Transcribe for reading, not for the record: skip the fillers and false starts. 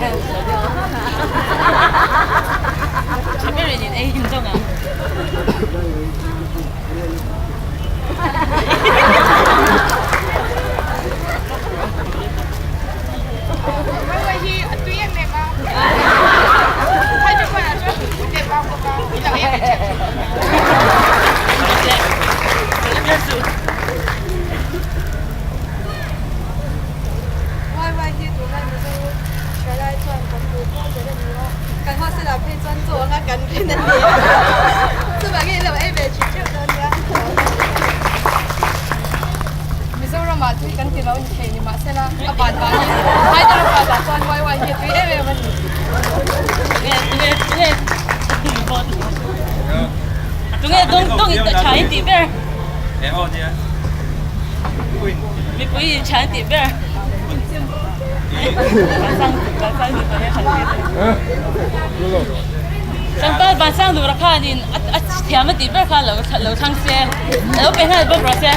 YY hi tunlai Mizo thalai chuan kan duh pawl ber a ni a, kan hostel ah phei chuan chaw anga kan rin a ni a, chuvangin in lo ei ve thin theuh dawn nia. Mizoramah tui kan ti lo ni thei ni mahsela a van vangin Hyderabad ah chuan YY hi a tui em em a ni. Tunge dawng in tha in tih ber? Mipui in tha in tih ber? Tlangval Vansang Lura khanin a thiam a tih ber kha lo thlang se, lo pe nghal bawk rawh se.